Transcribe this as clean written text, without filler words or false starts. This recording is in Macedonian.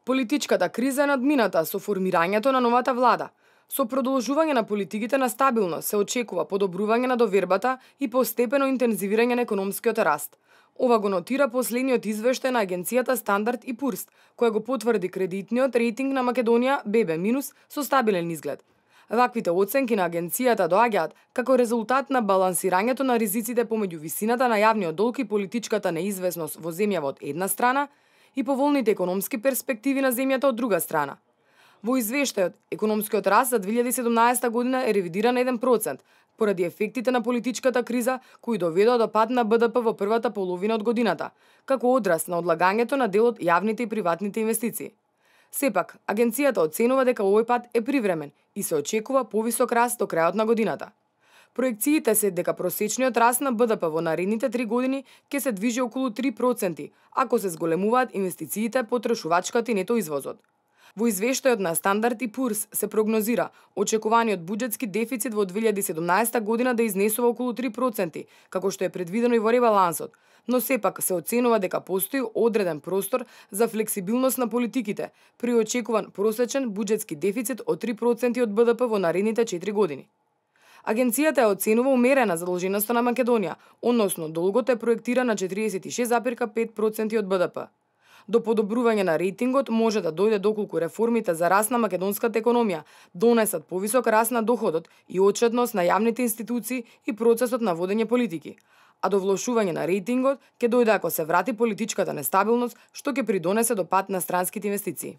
Политичката криза е надмината со формирањето на новата влада. Со продолжување на политиките на стабилност се очекува подобрување на довербата и постепено интензивирање на економскиот раст. Ова го нотира последниот извештај на агенцијата Стандард и Пурс, која го потврди кредитниот рейтинг на Македонија ББ- со стабилен изглед. Ваквите оценки на агенцијата доаѓаат како резултат на балансирањето на ризиците помеѓу висината на јавниот долг и политичката неизвестност во земјава од една страна и поволните економски перспективи на земјата од друга страна. Во извештајот, економскиот раст за 2017 година е ревидиран 1%, поради ефектите на политичката криза кои доведоа до пад на БДП во првата половина од годината, како одраз на одлагањето на дел од јавните и приватните инвестиции. Сепак, агенцијата оценува дека овој пат е привремен и се очекува повисок раст до крајот на годината. Проекциите се дека просечниот раст на БДП во наредните 3 години ќе се движи околу 3%, ако се зголемуваат инвестициите, потрошувачката и нето извозот. Во извештајот на Стандард и Пурс се прогнозира очекуваниот буџетски дефицит во 2017 година да изнесува околу 3%, како што е предвидено и во ребалансот, но сепак се оценува дека постои одреден простор за флексибилност на политиките при очекуван просечен буџетски дефицит од 3% од БДП во наредните 4 години. Агенцијата ја оценува умерена задолженоста на Македонија, односно долгот е проектиран на 46,5% од БДП. До подобрување на рейтингот може да дојде доколку реформите за раст на македонската економија донесат повисок раст на доходот и отчетност на јавните институции и процесот на водење политики. А до влошување на рейтингот ќе дојде ако се врати политичката нестабилност, што ќе придонесе до пад на странските инвестиции.